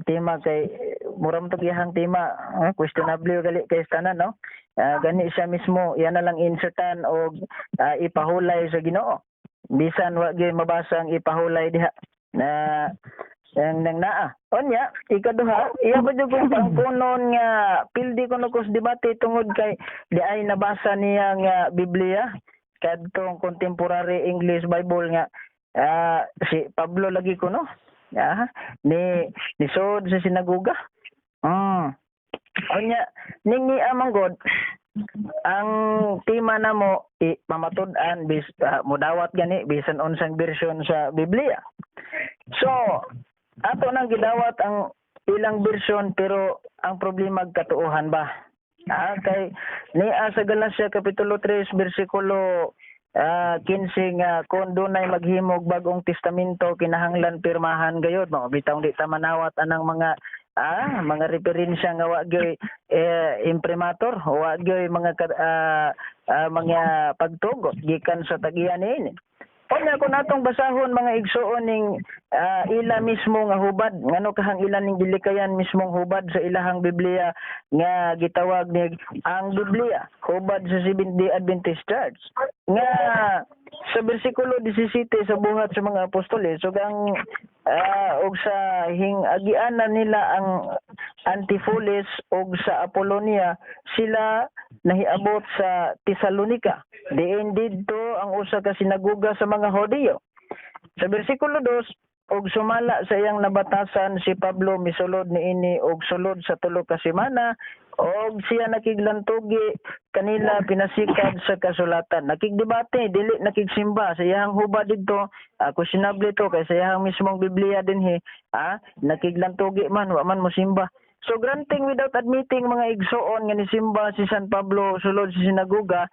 [SPEAKER 2] tema kay mura man tog iyahang tema, questionable gali kay tanan no. Gani siya mismo iya na lang insertan og ipahulay sa Ginoo. Bisan wa gyud mabasa ang ipahulay diha na ang nang naa. Unya, ikaduha, iya ba jud kung pangkunon nga pildi kuno kus debate tungod kay di ay nabasa niya nga Biblia kadtong Contemporary English Bible nga si Pablo lagi kuno ni nisod sa sinagoga. Unya ning ni amang God ang tema namo i pamatud-an bis modawat gani bisan unsang bersyon sa Biblia. So ato nang gidawat ang ilang bersyon pero ang problema katuohan ba? Kay niya sa Galacia kapitulo 3 bersikulo 15 nga kung dunay maghimog bagong testamento kinahanglan pirmahan gayud mao bitawng di ta manawat anang mga mga referensya nga wa gyoy imprimatur, wa gyoy mga mga pagtugot gikan sa tagiya niini. Unya kung atong basahon, mga igsuon, ning ila mismo nga hubad, ngano kahang ila ning gilikayan mismong hubad sa ilahang Biblia nga gitawag ni ang Biblia hubad sa Seventh-day Adventist Church. Nga sa bersikulo 17 sa Buhat sa mga Apostoles ug ang ug sa hingagianan nila ang Antipolis ug sa Apollonia, sila nahiabot sa Tesalonica, diin didto ang usa ka sinagoga sa mga Hudiyo. Sa bersikulo 2, og sumala sa iyang nabatasan, si Pablo misulod niini og sulod sa 3 ka semana, og siya nakiglantugi kanila pinasikad sa kasulatan. Nakigdebate, dili nakigsimba sa iyang hubad didto. Questionable to kay sa iyang mismong Biblia dinhi, nakiglantugi man, wa man mosimba. So granting without admitting, mga igsoon, nga nisimba si San Pablo sulod sa sinagoga.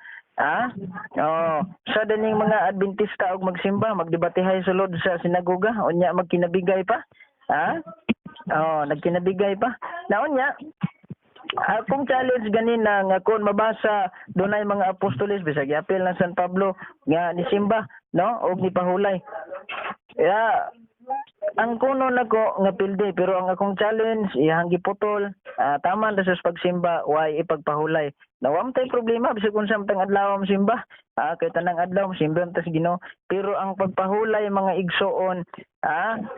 [SPEAKER 2] Oh, sa daning mga Adventista og magsimba, magdebatehay sulod sa sinagoga, unya magkinabigay pa. Oh, nagkinabigay pa. Naunya, akong challenge ganina nga kung mabasa dunay mga apostoles, bisag giapil ng San Pablo nga nisimba, no, og nipahulay. Ya, ang kuno nako nga pildi, pero ang akong challenge iyang giputol. Tama na sa pagsimba, way ipagpahulay. Nawa man tay problema bisag unsa man tang adlaw simba. Kay tanang adlaw simba ta sa Ginoo, pero ang pagpahulay, mga igsoon,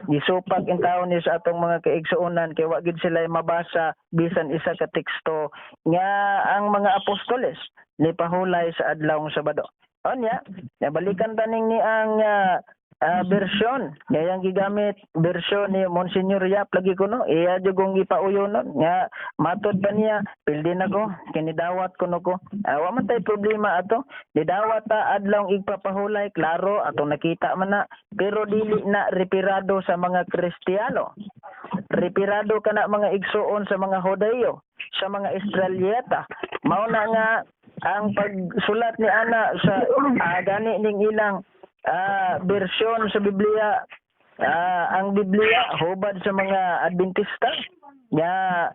[SPEAKER 2] gisupak in taon ni sa atong mga kaigsuonan kay wa gid sila mabasa bisan isa ka teksto nga ang mga apostoles ni pahulay sa adlawng Sabado. Unya, nabalikan taning ni ang version nga yang gigamit, version ni Monsignor Yap lagi kuno, iya jud kong gipauyonon nga matod pa niya pildi na ko kinidawat kuno ko. Wa man tay problema ato didawat ta adlawng igpapahulay, klaro atong nakita man na, pero dili na referado sa mga Kristiyano. Referado kana, mga igsuon, sa mga Hudayo, sa mga Israelita. Mao na nga ang pagsulat ni ana sa gani ning ilang bersyon sa Biblia, ang Biblia hubad sa mga Adventista nga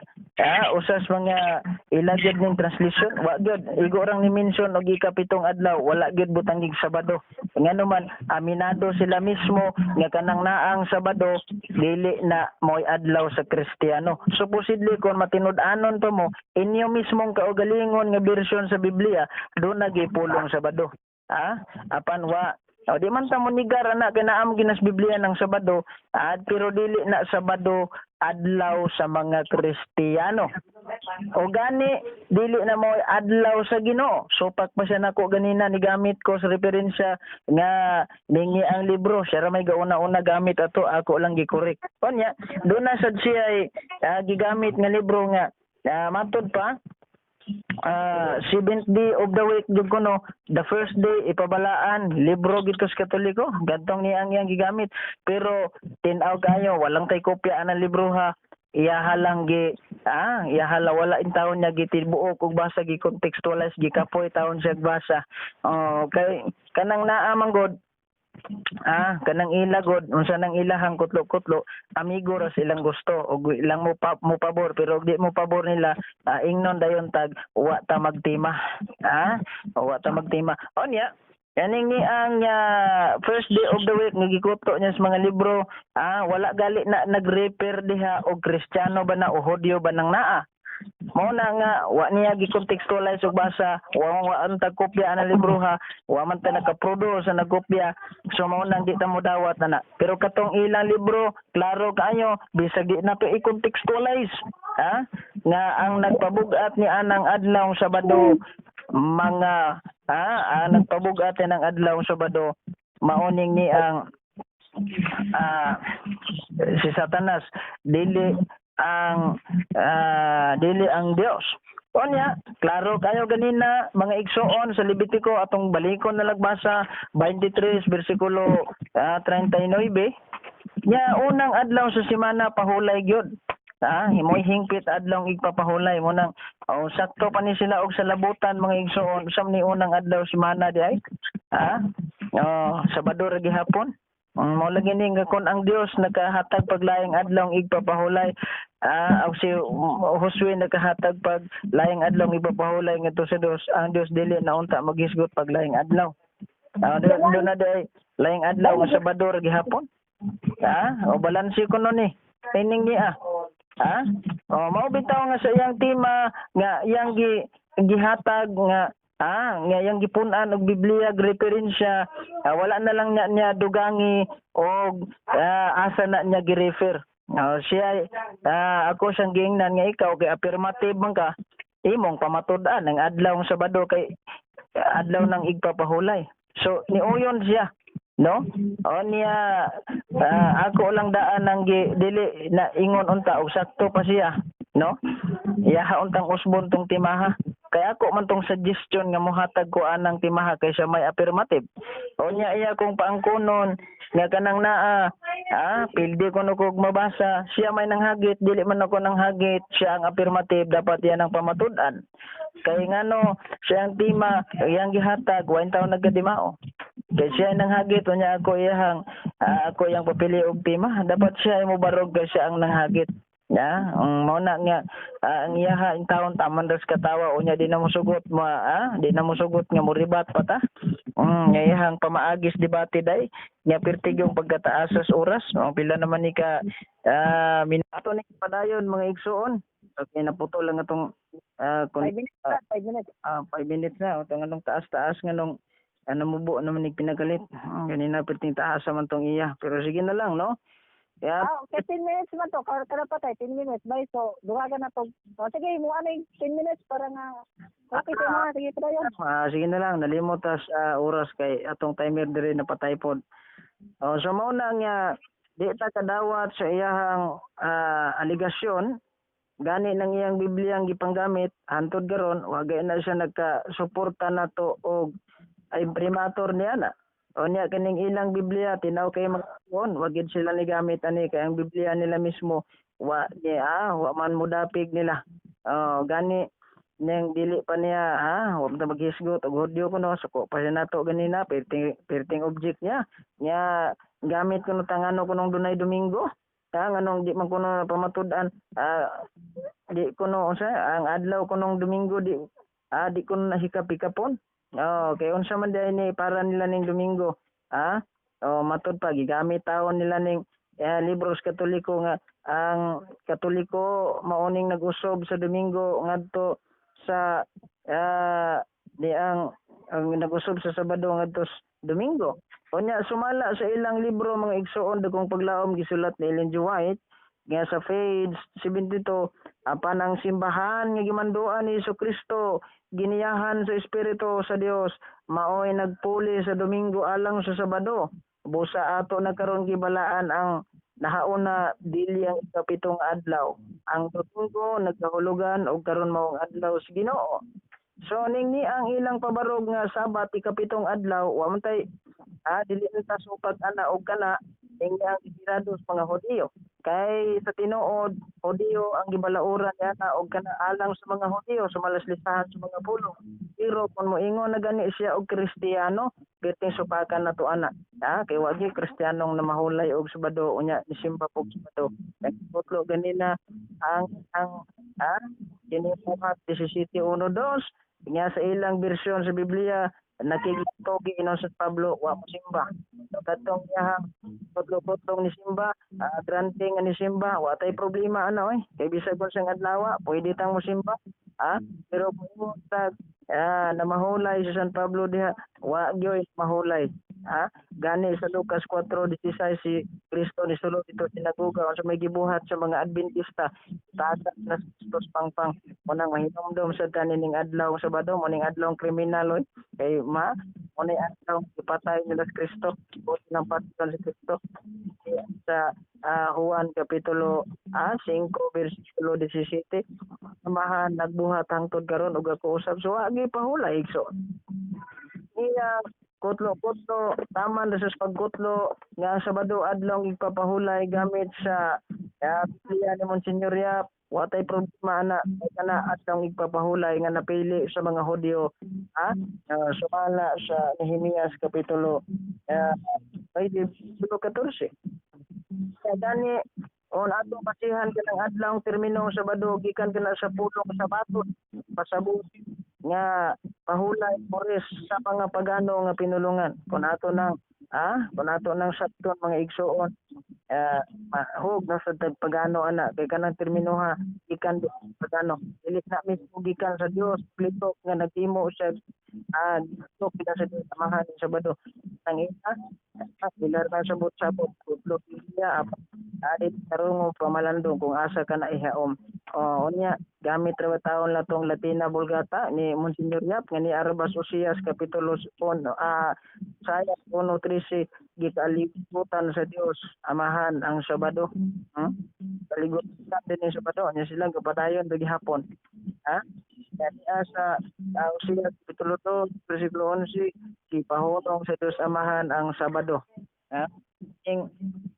[SPEAKER 2] usas mga ila gyud ning translation, wa gyud igo rang ni mention og ikapitong adlaw, wala gyud butangig Sabado. Ngano man aminado sila mismo nga kanang naang Sabado dili na mo'y adlaw sa Kristiyano. Supposedly, kung matinud-anon pa mo inyo mismong kaugalingon nga bersyon sa Biblia, do na gipulong Sabado. Apan wa. O di man ta mo nigar ana kay naam ginas Biblia ng Sabado, at pero dili na Sabado adlaw sa mga Kristiyano. O gani dili na mo adlaw sa Ginoo. Supak pa siya nako ganina, ni gamit ko sa referensya nga ningi ang libro, siya ra may gauna-una gamit ato, ako lang gikorek. Unya, do na sad siya gigamit nga libro nga matod pa seventh day of the week jud kuno, the first day ipabalaan, libro gid ko sa Katoliko gadtong ni ang iyang gigamit, pero tin-aw kayo, walang kay kopya anang libro ha. Iyaha lang gi iyaha la, wala in taon niya gitibuok og basa, gi contextualize, gikapoy taon siya basa. Oh, kay kanang naa man god, kanang ila god, unsa nang ilahang kutlo-kutlo, amigo ra silang gusto og ilang mo pabor, pero og di mo pabor nila, ingnon dayon tag wa ta magtima. Wa ta magtima. Onya, yaning ni ang first day of the week nga gikuto niya sa mga libro, wala gali na nag-refer diha og Kristiyano ba na o Hudyo ba nang naa. Mao na nga wa niya gi-contextualize og basa, wa wa ang tagkopya ana libro ha, wa man ta nakaprodo sa nagkopya. So mao nang di ta mo dawat na. Pero katong ilang libro, klaro kaayo bisag di na to i-contextualize. Ha? Nga ang nagpabug-at ni anang adlaw Sabado mga ang nagpabug-at ng adlaw Sabado maoning ni ang si Satanas, dili ang Dios. Onya, klaro kayo ganina, mga igsoon, sa Levitico, atong balikon na lagbasa 23 bersikulo 39. Nya unang adlaw sa semana pahulay gyud. Himoy hingpit adlaw igpapahulay mo nang oh, sakto pa ni sila og sa labutan, mga igsoon, usam ni unang adlaw semana di ay. Oh, Sabado ra gihapon. Ang mao lagi ni nga kon ang Dios nakahatag paglaing adlaw igpapahulay, og si Josue nakahatag pag laing adlaw igpapahulay ngadto sa Dios, ang Dios dili na unta maghisgot pag laing adlaw. Do na di laing adlaw nga Sabado ra gihapon. O balanse ko nun ni. Ining niya. O mao bitaw nga sa iyang tema nga iyang gihatag nga Nga yang gipun-an og Biblia referensya, wala na lang niya niya dugangi og asa na niya gi-refer. Siya, ako siyang giingnan nga ikaw kay affirmative man ka, imong pamatud-an ang adlaw ng Sabado kay adlaw ng igpapahulay. So niuyon siya, no? O niya, ako lang daan ang gi, dili na ingon unta og sakto pa siya, no? Iyaha untang usbon tong timaha. Kay ako man tong suggestion nga mohatag ko anang timaha kay siya may affirmative. O niya iya kong paangkonon nga kanang naa, pildi ko no kog mabasa, siya may nanghagit, dili man ako nanghagit, siya ang affirmative, dapat yan ang pamatud-an. Kay ngano siya ang tema iyang gihatag, wa taon nagkadimao. Kay siya nanghagit, unya ako iyahang ako iyang papili og tema, dapat siya ay mobarog kay siya ang nanghagit. Ya, ang mao na nga ang iyaha in taon taman ras katawa, unya di na mosugot mo, di na mosugot nga moribat pa ta. Nga iyahang pamaagis debate day nga pirtig yung pagkataas sa oras. Ang pila naman ni ka minato ni padayon, mga igsuon. Okay, naputol lang atong kun,
[SPEAKER 3] 5 minutes na, 5 minutes.
[SPEAKER 2] 5 minutes na utang anong taas-taas nga nung ano mo buo naman ni pinagalit. Ganina perting taas man tong iya. Pero sige na lang, no? Kaya
[SPEAKER 3] Okay, 10 minutes man to. Kada patay, 10 minutes. Bay, so, duhagan na to. O, sige, mo ano yung 10 minutes para nga, okay, sa mga, sige, padayon.
[SPEAKER 2] Sige na lang, nalimot tas oras kay atong timer diri napatay pod. Oh, so mao na nga di ta kadawat sa iyahang aligasyon gani ng iyang Biblia ang gipanggamit hantod karon wa na siya nagka-suporta nato og imprimatur niya na. O niya kining ilang Biblia tinaw kay mga wa gid sila ni gamit ani kay ang Biblia nila mismo wa niya, wa man modapig nila. Oh, gani ning dili pa niya ha, wa man ta maghisgot og Hudyo kuno, suko pa siya nato ganina, perting perting object niya. Nya gamit kuno tangano kunong dunay Domingo. Ha, nganong di man kuno pamatud-an, di kuno unsa ang adlaw kunong Domingo, di di kuno nahikap-hikapon. Oh, kay unsa man diay ni para nila ning Domingo? Oh, matud pa gigamit taon nila ning libros Katoliko nga ang Katoliko maoning nag-usob sa Domingo ngadto sa di ang nag-usob sa Sabado ngadto sa Domingo. Unya sumala sa ilang libro, mga igsuon, dagkong paglaom gisulat ni Ellen G. White nga sa page 72, apan ang simbahan nga gimanduan ni Kristo giniyahan sa Espiritu sa Dios maoy nagpuli sa Domingo alang sa Sabado. Busa ato na karon gibalaan ang nahauna dili ang ikapitong adlaw. Ang Domingo nagkahulugan og karon maong adlaw sa Ginoo. So ning ni ang ilang pabarog nga Sabat ikapitong adlaw, wa man tay dili ta supat ana og kana ning ang gibirado sa mga Hudiyo. Kay sa tinuod, Hudiyo ang gibalauran niya og kana alang sa mga Hudiyo sa malaslisahan sa mga pulong. Pero kung moingon na gani siya og Kristiyano, perting supakan na to ana. Kay wa gyud Kristiyanong namahulay og Sabado unya nisimba og Sabado. Nagputlo ganina ang kini buhat 17:1-2 nya sa ilang bersyon sa Biblia nakigitogi inon sa Pablo wa mo simba. So kadtong iyahang putlo-putlong ni simba, grante nga ni simba, wa tay problema ana oy. Kay bisag kung siyang adlaw, pwede tang mo simba. Pero kung tag namahulay si San Pablo diha, wa gyoy mahulay. Gani sa Lucas 4:16 si Kristo ni sulod dito sinagoga unsa may gibuhat sa mga Adventista, tagat na sa Kristos pangpang unang mahinumdom sa kanining adlaw Sabado, mo ning adlaw kriminal oy. Kay ma mo ning adlaw gipatay nila si Kristo, buot ng patyon si Kristo. Sa Juan kapitulo 5 bersikulo 17, samahan nagbuhat hangtod karon ug ako usab, so wa gyud pahulay igsoon. Iya kutlo-kutlo, taman ra sa pagkutlo nga ang Sabado adlaw igpapahulay gamit sa Biblia ni Monsignor Yap, wa tay problema ana kay kana adlaw igpapahulay nga napili sa mga Hudyo, sumala sa Nehemias kapitulo 14. Kaya gani on ato basihan kanang adlaw termino Sabado gikan kana sa pulong Sabato, pasabot nga pahulay mores sa mga pagano nga pinulungan. Kun ato nang kun ato nang sabton, mga igsuon, Mahug na sa tagpagano ana kay kanang terminoha gikan pagano, dili na mismo gikan sa Dios plito nga naghimo siya, tok kita sa Dios Amahan sa Sabado. Ang ina bilar na sabot-sabot putlo niya adi karungo pamalandong kung asa ka na ihaom. Oh, unya gamit ra taon latong Latina Vulgata ni Monsignor Yap nga ni Arbas Osias kapitulo 1, saya 1:13, gikalibutan sa Dios Amahan ang Sabado. Kaligutan din ang Sabado nya sila gapatayon ba gihapon. Ha? Kaya sa Osias kapitulo 2 bersikulo 11, gipahunong sa Dios Amahan ang Sabado. Ha? Ing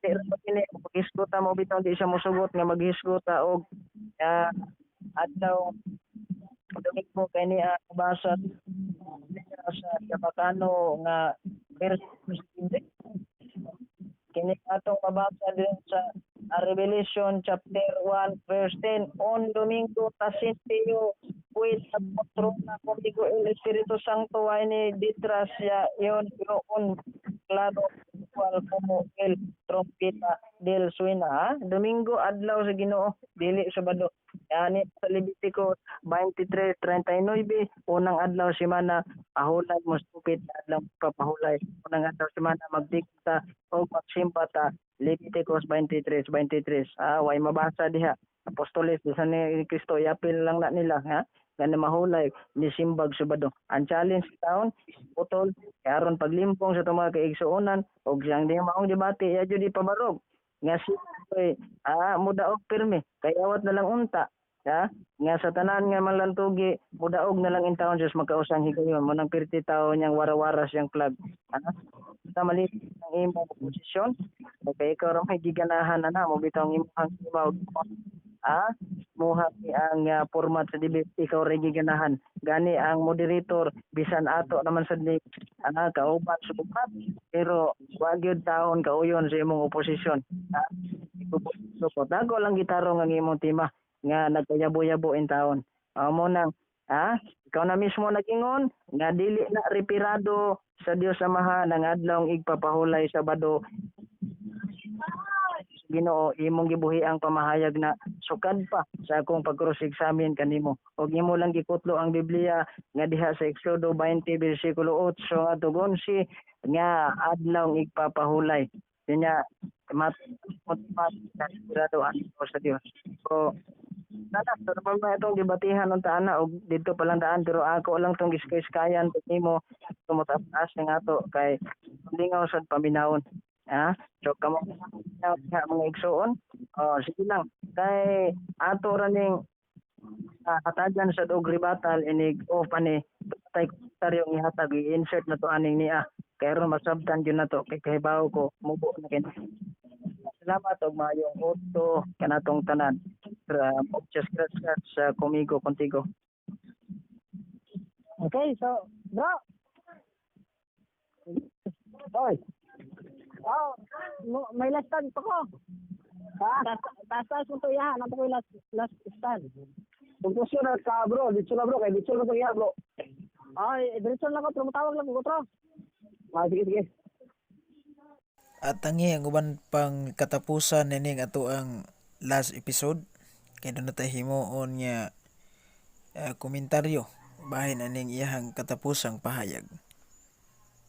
[SPEAKER 2] di ra ba kini paghisguta mo bitaw di siya mosugot nga maghisguta og adlaw Domingo kay niya basa sa Chabacano nga verse 15. Kini atong mabasa din sa Revelation chapter 1 verse 10: "On domingo tasintio pues patrona contigo el Espíritu Santo ni detrás ya yon un claro cual como el trompeta del suena." Ha? Domingo adlaw sa Ginoo, dili Sabado. Yani sa Levitico 23:39, unang adlaw semana pahulay mo stupid adlaw papahulay. Unang adlaw semana magdikta og magsimba ta, Leviticus 23:23. Ah, way mabasa diha. Apostoles bisan ni Kristo yapil lang na nila, ha. Gani mahulay ni simbag Sabado. Ang challenge taon putol kay aron paglimpong sa itong mga kaigsuonan og siyang di maong debate ya jud ipabarog nga si mudaog pirmi kay awat na lang unta, ha, nga sa tanan nga manlantugi mudaog na lang intawon. Diyos magkausang higayon mo nang pirti taon niyang warawara siyang flag, ha. Sa mali ang imong posisyon kay ikaw ra may giganahan ana mo bitaw ang imong imaw, muha ni ang format sa debate, ikaw ra giganahan. Gani ang moderator bisan ato naman sad ni kauban sukat, pero wa gyud taon kauyon sa imong oposisyon, ha. Ipupusok dago lang gitarong ang imong tema nga nagkayabo-yabo in taon. Mo nang ikaw na mismo nag-ingon nga dili na reperado sa Dios Amahan ang adlawng igpapahulay Sabado. Ginoo imong gibuhi ang pamahayag na sukad pa sa akong pag-cross-examine kanimo og imo lang gikutlo ang Biblia nga diha sa Exodo 20 bersikulo 8 ngadto 11 nga adlawng igpapahulay niya mat mat reperado ang sa Dios. So nana pero pa ba itong debatihan unta ana og didto pa lang daan, pero ako lang tong giskay-skayan nimo tumutaas ning ato kay lingaw sad paminawon, ha. So kamo nga mga igsuon, oh, sige lang kay ato ra ning hatagan sa og rebuttal inig off ani tay komentaryo ang ihatag, i-insert na to aning niya kay aron masabtan gyud nato kay kahibaw ko mubo na kini. Salamat og maayong udto kanatong tanan. Muchas gracias sa conmigo contigo.
[SPEAKER 3] Okay, so, bro.
[SPEAKER 4] Oy.
[SPEAKER 3] Oh, may last stand pa ko.
[SPEAKER 4] Ha?
[SPEAKER 3] Taas mo to iyahan. Ano ko yung last stand?
[SPEAKER 4] Konklusyon na ka, bro, ditso na, bro, kay ditso na to iya, bro.
[SPEAKER 3] Ay, diretso lang ako, pero mutawag lang ko, bro.
[SPEAKER 4] Ah, sige, sige.
[SPEAKER 1] At tangi ang uban pang katapusan nining ato ang last episode kay doon na tayo himuon nga komentaryo bahin aning iyahang katapusang pahayag.